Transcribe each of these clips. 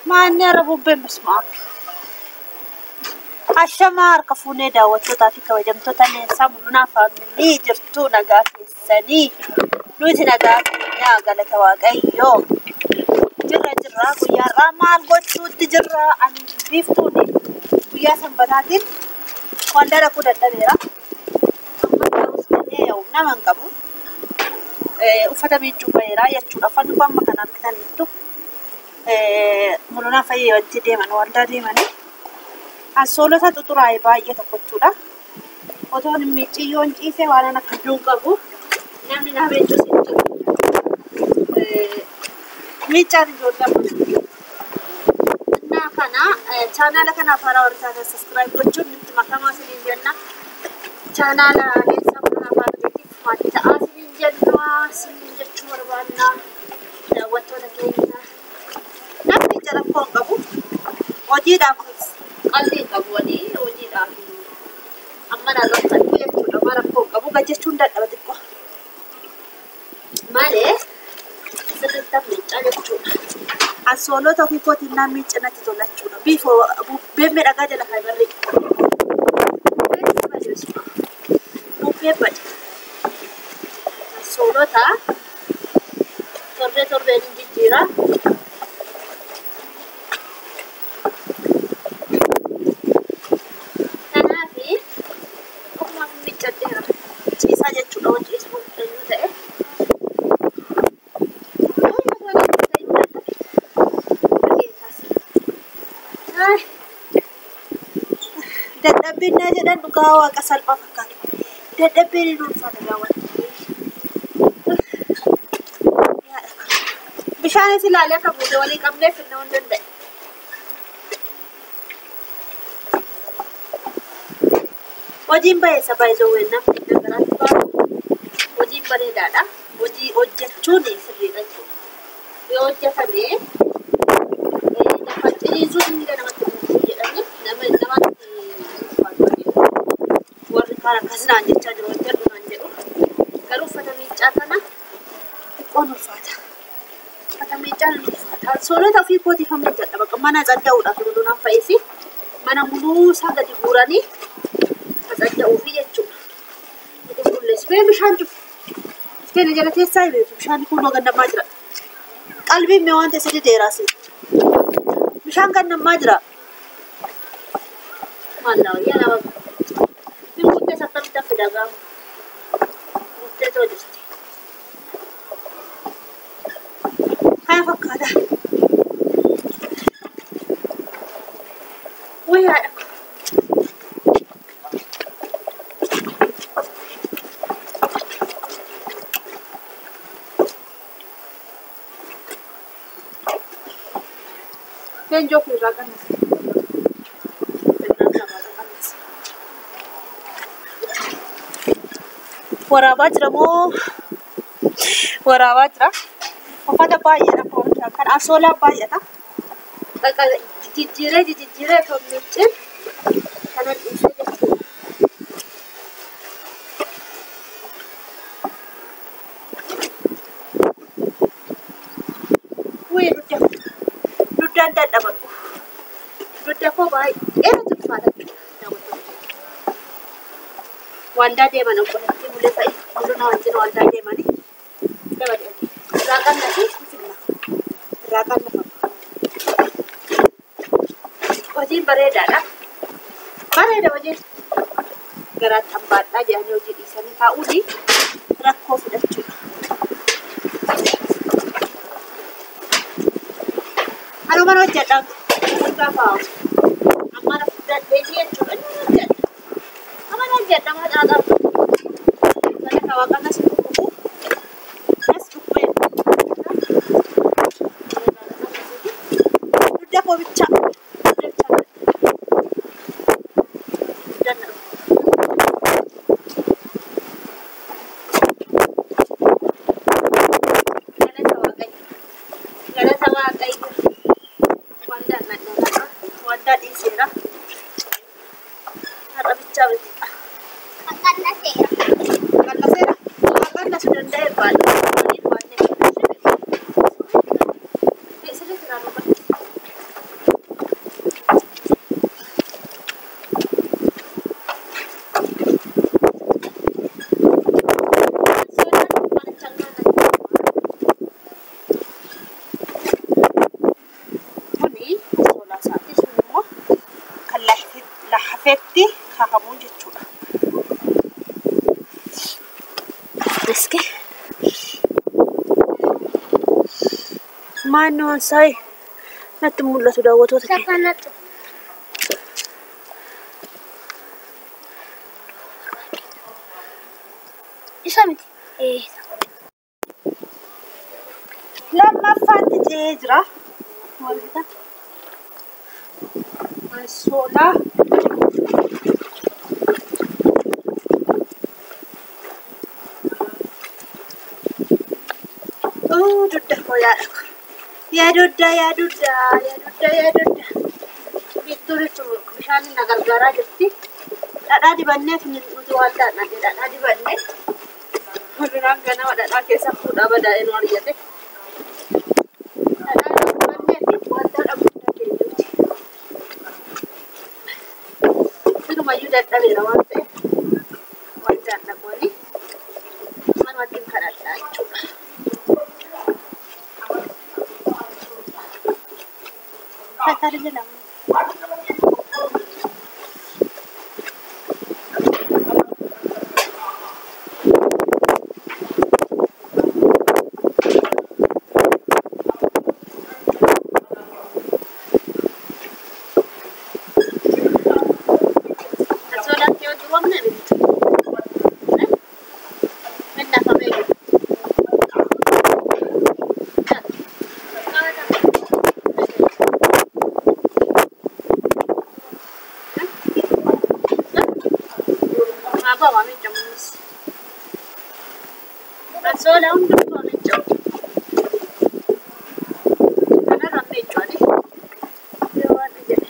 Maanni har'a bubbeen bismaa. Ashamaa harka fuunee daawwattootaa fi kabajamtoota leensaa mul'inaa faamilii jirtu nagaa keessanii. Nuti nagaa keenyaa galata Waaqayyoo. Jirra jirra guyyaarraa maal gochuutti jirra ani biiftuuni guyyaa sanbataatiin waldaa dhaquu dadhabeera. Amma ta'us ta'ee nama hin qabu. Uffata miiccuu baheera jechuudha. Uffanni kun amma kan argitaniittu mul'inaa fayyee wanti deeman waldaa deemanii. Ansoolota xuxuraa'e baay'ee tokko jechuudha. Otoo hin miicciyyoon ciisee waan ana fayyuu qabu namni na miiccus hin jiru. Miiccaan ijoollee amma. Innaa kana chaanaala kanaaf haaraa warri taatan subscribe gochuun nutti makamaa isiniin jenna. Chaanaala Leensaa Mul'inaa Faamiliitiif maatii ta'aa isiniin jenna. Isiniin jechuu barbaanna daawwattoota keenya. Namni ija rakkoo hin qabu. Hojiidhaaf qalbii hin qabu wanii hojiidhaaf amma na rakkadhu jechuudha. Amma rakkoo hin qabu gajjachuun dadhaba xiqqoo. Malee sirriitti miiccaa jechuudha. Ansoolota ofii kootiin naan miicca natti tola jechuudha. Biifoo bubbeen miidhagaa jala kan barree. Bubbeen bade. Ansoolota torbee torbeen hin jijjiira. Kanaafi ofumaaf miiccadheera. Ciisaa jechuudha hojii ciisuu yoo ta'e. Dadhabbiin naa jedhan dhugaa waaqa salphaa fakkaata. Dadhabbiin hin ulfaata daawwattoota. Bishaanis ilaalee akka buute walii qabneef hin hin danda'e. Hojiin bayeessa baay'isoo namni garaatti baasu hojiin bareedaadha. Hojii hojjechuun sirriidha jechuudha. Yoo hojjetame lafa ciniinsuun miila namatti buusuu jedhanii namatti ulfaatu. Warri kaan akkas naan jechaa jiru hojjedhu naan jedhu. Garuu uffata miiccaa kana xiqqoon ulfaata. Uffata miiccaan ni ulfaata. Ansoolota ofii kootiif amma hojjedha. Bakka mana cadda'uudhaaf mul'inaan fa'isi. Mana muluu isaa gadi guuranii cadda'uufi jechuudha. Qulqulleessu. Mee bishaan cufu. Ifteen jala keessaa hin beektu. Bishaan kunoo gannamaa jira. Qalbiin mee waan ta'e sadi dheeraasi. Bishaan gannamaa jira. Maallaa wayyaa lama. Min guuttee akkamitti akka dagaamu. Guuttee too jirti. Kana fakkaata. Wayyaadha. Leenjoo kun irraa qannasa. Waraabaa jira moo? Waraabaa jira. Uffata baay'eedha kan ansoolaa baay'ata. Jijjiiree jijjiiree otoo hin miiccin kanan dhiisee jechuudha. Wayii dugda dugdaan dadhaba. Dugda koo baay'ee natti ulfaata jechuudha. Waldaa deeman obboleettii mulee fa'i mul'ina wajjin waldaa deemanii dabalee irraa qannasi finna irraa qannafama. Hojiin bareedaadha. Bareeda hojiin garaatti hambaadhaa jedhanii hojii dhiisanii taa'uuni rakkoo fudhachuudha. Anuma hojjedha gaafa amma na fudhadhee jechuudha inni hojjedha. Amma hojjedha maa xaaxaa. Galata waaqa nas dhukkubu. Nas dhukkubee. Dugda koo bicha. Dugda na dhufu. Galata waaqayyo. Galata waaqayyo. Waldaan nadhama. Waldaa dhiiseera. Har'a bichaa miti. Qannaseera. Qannaseera. Qannasuu danda'e baadha. Waliin waan ta'eef. Sirriitti naa dubbatti. Maannoon saayii natti mul'atu daawwattoota keenya. Safanatu. Isa miti. Ee. Lammaffaatti ce'ee jira. Wal bitaa. Ansoolaa. Oh, dugda hoolaadha. Yaa dugda, yaa dugda, yaa dugda, yaa dugda. Biiftuu jechuun bishaan na gargaaraa jirti. Dhadhaa dibannee nuti waan taanaan dhadhaa dibannee. Duraan ganama dhadhaa keessa fuudhaa badaa'ee nu argate. Dhadhaa dibannee fi wanta dhabuu dandeenyuti. Sirumayyuu dadhabeera waan ta'eef wanta dhaquuni manumatti hin kadhadhaa jechuudha. Tattara jedhama. Ansoolaatti yoo duroomne miti. Minnafamee jiru. Ababa miidhamuunis. Ansoolaa hundumtuu miidhamu. Kanarra miidhamu. Yoo waan jedhe.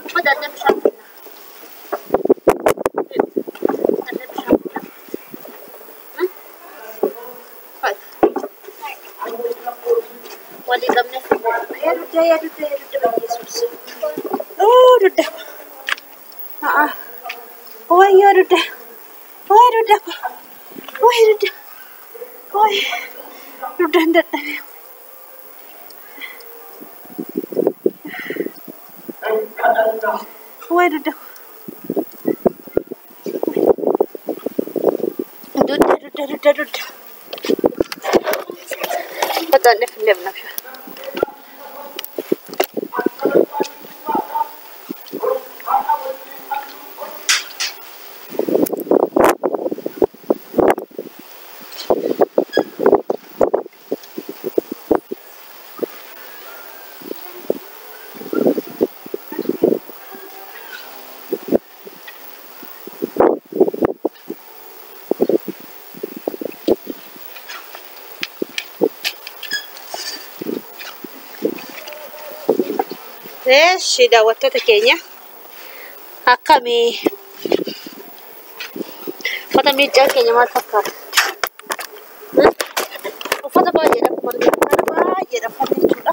Uffata adda bishaan finna. Adda bishaan finna. Uffata. Walii qabnee finna. Yaa dugda, yaa dugda, yaa dugda Yesuus. Dugda. A'a. Wayyoo dugda. Way dugda. Way dugda. Way. Dugdaan dadhabe. Way dugda. Dugda, dugda, dugda, dugda. Uffata finnee bishaan. Eeshi daawwattoota keenya akkamii uffata miiccaan keenya maal fakkaata? Uffata baay'eedha akkuma arginu kana baay'eedha uffanni jechuudha.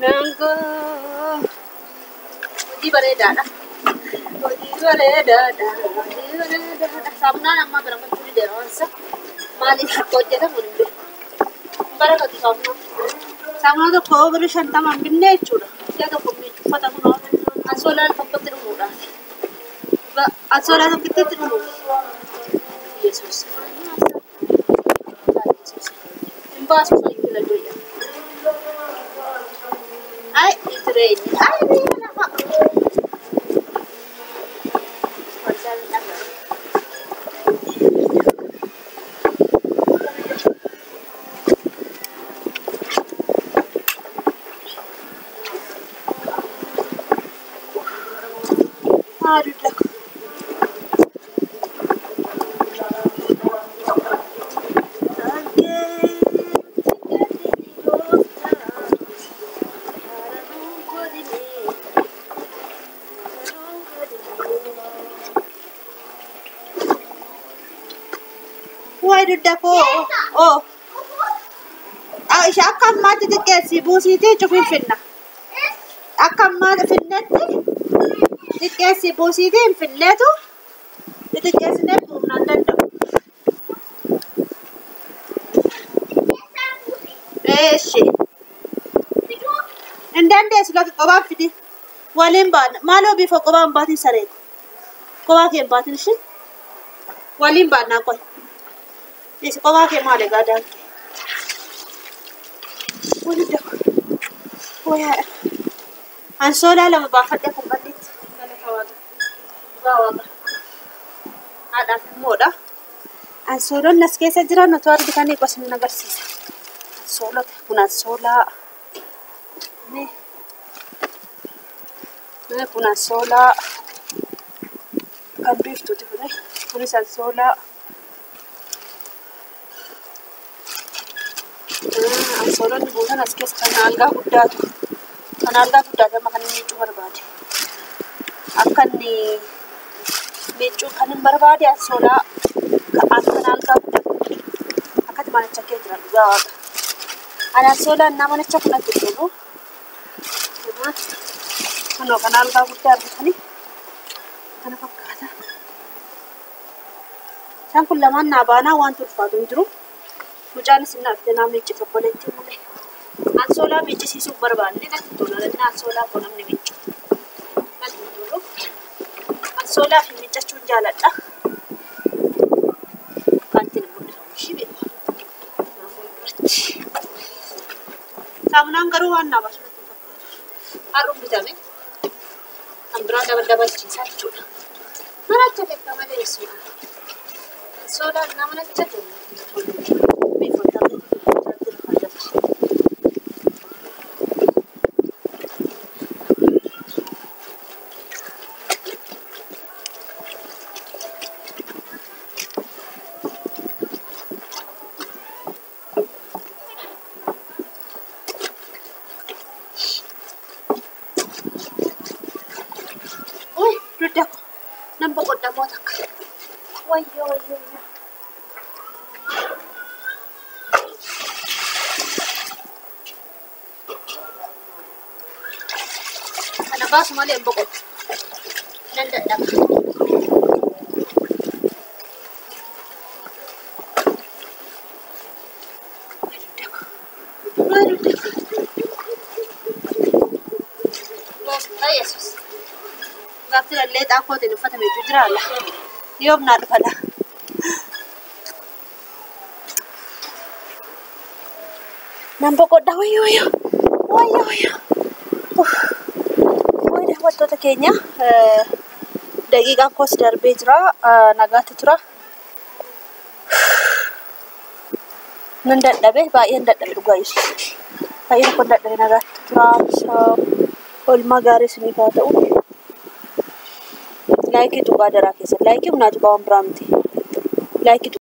Mango. Hojii bareedaadha. Hojii bareedaadha. Hojii bareedaadha. Saamunaan ammaa barakachuu ni jira waansa. Maaliif akka hojjetamu hin beeku. Barakatu saamunaan. Saamunaa tokko yoo birrii 50 binne jechuudha. Si'a tokko uffata kun ansoolaa tokkotti dhumuudhaaf. Ansoolaa tokkotti dhumuuf. Yesuus. Hin baasu fayyuu laddoyya. Ay, jireenya. Ay, biyya lafa. Waldaan dhagaa. Haadha. Wayi dugda koo. Oo. Ishee akka ammaatti xiqqeessi buusiitii cufiin finna. Akka ammaa finnetti xiqqeessi buusiitiin finneetu xixiqqeessinee buufnaan danda'u. Eeshi. Hin dandeessu lakki qophaan fidi. Waliin baana. Maaloo bifa qophaan baatiin sareetu. Kophaa kee hin baatin ishee. Waliin baannaa qoy. Dhiisi kophaa kee maal egaa daankee. Waliin wayaadha. Ansoolaa lama baafadhee kun balleetti. Galata waaqa. Dhugaa waaqa. Haadhaaf immoodha. Ansoolonni as keessa jiran otoo argitanii qosni agarsiisa. Ansoolota kun ansoolaa. Kun ansoolaa. Kan biiftuuti kuni. Kunis ansoolaa. Ansoolonni guutan as keessa kan algaa guddaatu. Kan algaa guddaatu amma kan inni miiccuu barbaade. Akka inni miiccuu kan hin barbaade ansoolaa kan algaa guddaatu. Akkatti manicha kee jira dhugaa waaqa. Ani ansoolaa innaa manicha kanatti tolu. Kunoo kan algaa guddaa argitanii kana fakkaata. Isaan kun lamaan naa baanaa waan ulfaatu hin jiru. Mucaanis inni hafte naa miiccite obboleettiin malee. Ansoolaa miiccisiisuuf barbaanne natti tola. Inni ansoolaa koo namni miiccu. Natti tolu. Ansoolaa fi miiccachuun jaaladha. Wanti hin mul'ifamu ishii beeku. Fuulduratti. Saamunaan garuu waan naa baasu natti fakkaatu. Har'uun bitame. Kan biraa dabalchiisaa jechuudha. Manacha beekaa malee jechuudha. Ansoolaa nama nacha tolu. Uy, dudda ko. Nan boqodha moo takka. Wayyo wayyo wayyo. Kana baasu malee hin boqodhu. Nan dadhaba. Dudda ko. Gooftaa Yesuus. Gaafti lallee xaafootiin uffata miiccuu jira alla. Yoom naa dhufala. Nan boqodha wayyo wayyo. Wayyo wayyo. Wayi daawwattoota keenya daqiiqaan koos darbee jira. Nagaatti tura. Nan dadhabe baay'een dadhabe dhugaa Yesuus. Baay'een kun dadhabe nagaatti tura. Oolmaa gaarii isiniif haa ta'u. Laayikii tuqaa daraa keessa. Laayikii humnaa tuqaa waan biraa miti. Laayikii.